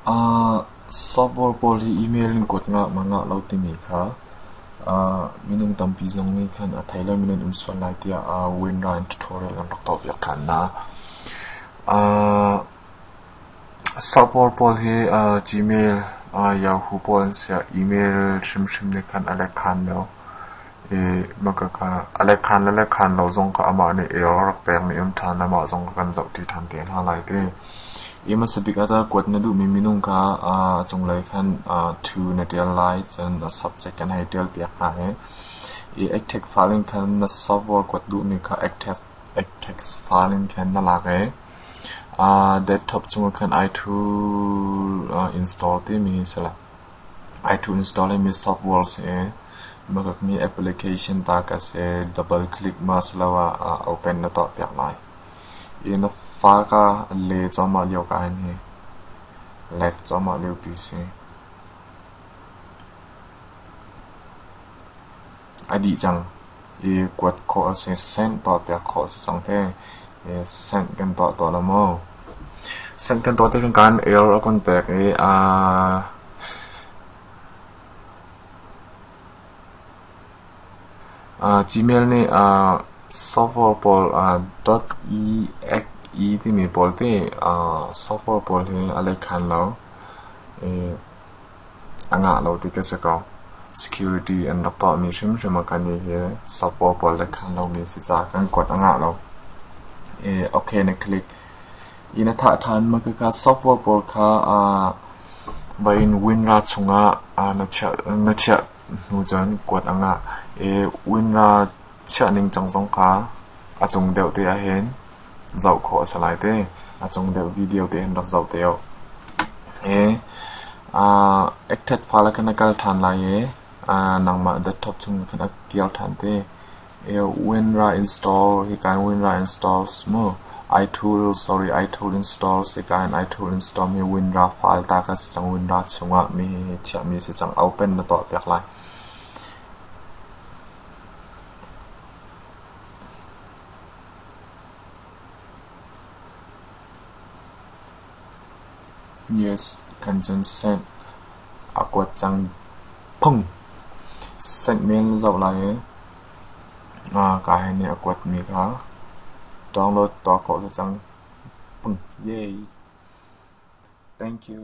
Software pawl hi email in kuat ngah ma ngah lo timi kha minung tampi zong nih khan a thei lomi nan um sual lai tiah WinRAR in tutorial an rak tuahpiak ṭhan hna. Software pawl hi Gmail, Yahoo pawl an si ah email hrimhrim nih khan a let khan lo. A let khan le let khan lo zong kha amah nih error a rak pekmi a um ṭhan. Amah zong kha kan zohṭi ṭhan te hna lai ti. Hi hmasa bik ah kuat na duhmi minung kha a cunglei khan to na ṭial lai. Cun subject kan hei ṭialpiak hna i i attach file in khan na software kuat duhmi kha attach file in khan na lak i desktop cungah khan iTool install timi hi si lai. iTool install timi software si i mi application ta ka si. Double click ma asiloah open na tuahpiak lai. I na fa kha le cuahmah lio ka hin hi lek cuahmah liopi si. A dih cang i kuat khawh a si. Send tuahpiak khawh a si cang te. Send kan tuah tuah lo maw? Send kan tuah tikah kan error a kan pek i Gmail nih software pawl .exe timi pawl ti software pawl hi a leikhan lo i a ngah lo ti ka si ko. Security an rak tuahmi hrimhrim ah kan i hi software pawl leikhan lomi a si caah kan kuat a ngah lo. I ok na click i na thah ṭhan. Mah khakha software pawl kha va in WinRAR chungah na chiah hnu cun kuat a ngah i WinRAR chiah ningcang zong kha a cung deuh te ahhin zoh khawh a si lai ti. A cung deuh video te hin rak zoh te u. I Acted file ah khan a kal ṭhan lai i nangmah desktop chung khan a kir ṭhan te. WinRAR install hika in WinRAR installs mu iTool sorry iTool installs hika in iTool install mi WinRAR file ta ka si cang WinRAR chungah mi hi chiahmi si cang open na tuah piak lai. Yes kan cun send a kuat cang phung send mail na zoh lai i ka hei nih a kuatmi kha download tuah khawh si cang. Yay! Thank you.